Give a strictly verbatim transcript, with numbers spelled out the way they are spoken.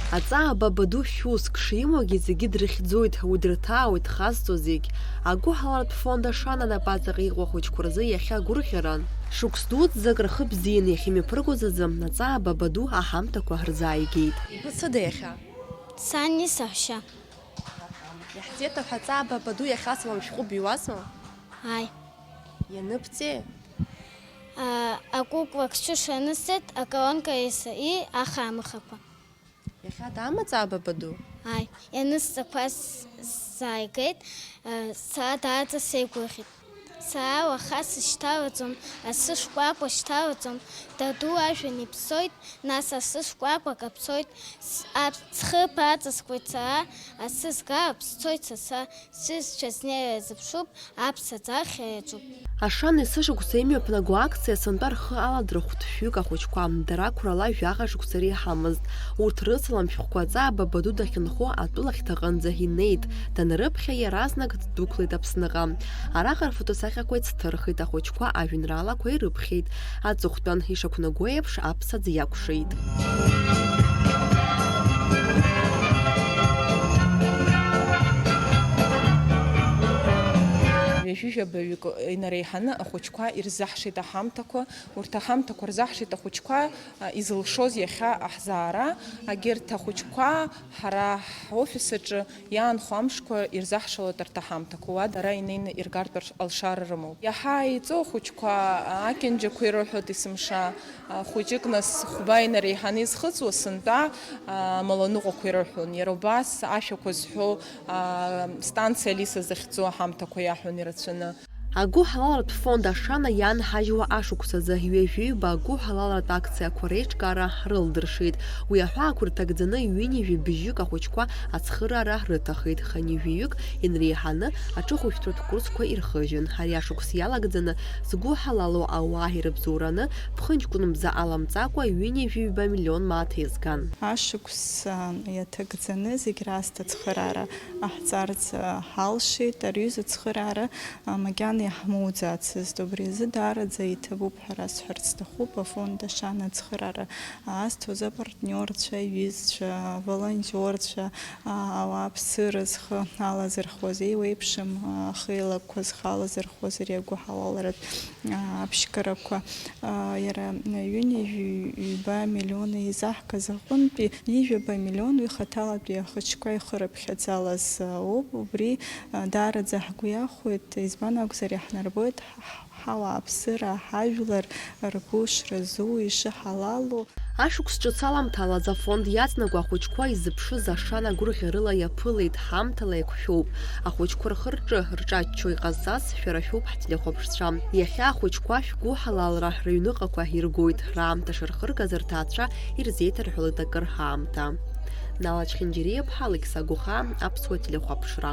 Аҵаа Бабаду шәуск шимоугьы зегьы дрыхьӡоит, уи дырҭаауеит дхазҵо зегь. Агәыҳаларатә фонд Ашана напаҵаҟа иҟоу ахәыҷқәа рзы иахьа агәырӷьаран. Шықәс дуӡӡак рхы бзианы иахьымҩаԥыргоз азы аҵаа Бабаду аҳамҭақәа рзааигеит. Ибыцәада иахьа? Сани саҳәшьа. Иаҳӡеит ҳәа аҵаа Бабаду иахьасуам шәҟәы биуазма? Ааи. Ианыбҵеи? А, акәыкәла Ксиуша ианысҵеит, аколонка Исаи ахаамыхақәа. Иахьа дамаҵ аҵаа Бабаду? Ааи, ианысҵақәаз сзааигеит, а, сара даараӡа сеигәырӷьеит. Сара уаха сышьҭалаӡом, асы шкәакәа шьҭалаӡом, даду ажәҩан иԥсоит, нас асы шкәакәа каԥсоит, с-, ап-, схы ԥаҵаскуеит сара, асы згап, сцоит са, са, сҩызцәа знеира зыԥшуп, аԥсаӡахьа иаҿуп. Ашана есышықәса имҩаԥнаго акциа сынтәа рхы аладырхәт шәҩык ахәыҷқәа, дара қәрала жәаха шықәса реиҳамызт. Урҭ рысалам шәҟәқәа аҵаа Бабаду дахьынхо атәылахьҭаҟынӡа инеит, данрыԥхьа иаразнак ддәықәлеит Аԥсныҟа. Араҟа рфотосахьақәа ицҭырхит, ахәыҷқәа ажәеинраалақәа ирыԥхьеит. Аҵыхәтәан, ишақәнаго еиԥш, аԥсаӡ иакәшеит. Ҩажәижәабаҩык инареиҳаны ахәыҷқәа ирзаҳшеит аҳамҭақәа. Урҭ аҳамҭақәа рзаҳшеит ахәыҷқәа, а, изылшоз иахьа аҳзаара. Агьырҭ ахәыҷқәа ҳара ҳофис аҿы иаанхо амшқәа ирзаҳшалоит арҭ аҳамҭақәа, уа дара инеины иргартә арш-, алшара рымоуп. Иаҳа еиҵоу ахәыҷқәа, а, акьанџьақәа ирыҳәоит есымша, а, хәыҷык нас хәба инареиҳаны изхыҵуа сынтәа, а, амаланыҟәақәа ирыҳәон. Иара убас ашәақәа зҳәо, а, станциа Алиса захьӡу аҳамҭақәа иаҳәон ирацәаны. Агәыҳалалратә фонд Ашана иаанҳажьуа ашықәсазы ҩажәи ҩба агәыҳалалратә акциақәа реиҿкаара рылдыршеит. Уи аҳәаақәа рҭагӡаны ҩынҩажәи бжьык ахәыҷқәа ацхыраара рыҭахеит, хынҩажәаҩык инреиҳаны аҿыхәышәтәратә курсқәа ирхыжьын. Ари ашықәс иалагӡаны згәыҳалало ауаа ирыбзоураны, ԥхынҷкәын мза аламҵакәа, ҩынҩажәи ҩба миллион мааҭ еизган. Ашықәс, а, иаҭагӡаны зегь раасҭа ацхыраара ҟаҳҵарц, а, ҳалшеит. Ари аҩыза ацхыраара, а, макьана иаҳмоуӡацызт. Убри азы даараӡа иҭабуп ҳәа расҳәарц сҭахуп. Афонд Ашана ацхыраара аасҭоз апартниорцәа, аҩызцәа, аволонтиорцәа, а, ауааԥсыра зхы алазырхуаз, еиуеиԥшым, а, ахеилакқәа зхы алазырхуаз ари агәыҳалалратә, а, аԥшьгарақәа, а, иара ҩынҩажәи ҩба миллион еизаҳгаз аҟынтәи ҩажәи ҩба миллион уи хаҭалатәи ахәыҷқәа ихы рыԥхьаӡалаз ауп. Убри, а, даараӡа ҳгәы иахәоит, избан акәзар, иаҳнарбоит ҳ-, ҳауааԥсыра, ҳажәлар ргәы шразу, ишыҳалалу. Ашықәс ҿыц аламҭалаз афонд иаҵанакуа ахәыҷқәа изыԥшыз Ашана гәырӷьарыла иаԥылеит, ҳамҭала еиқәшәоуп. Ахәыҷқәа рхы-рҿы рҿаччо иҟазҵаз шәара шәоуп ҳтелехәаԥшцәа. Иахьа ахәыҷқәа шәгәыҳалалра рыҩныҟақәа иргоит, раамҭа шырхыргаз рҭаацәа ирзеиҭарҳәалоит акыр аамҭа. Нала Чхинџьариа-ԥҳа, Алықьса Гәыхаа, Аԥсуа телехәаԥшра.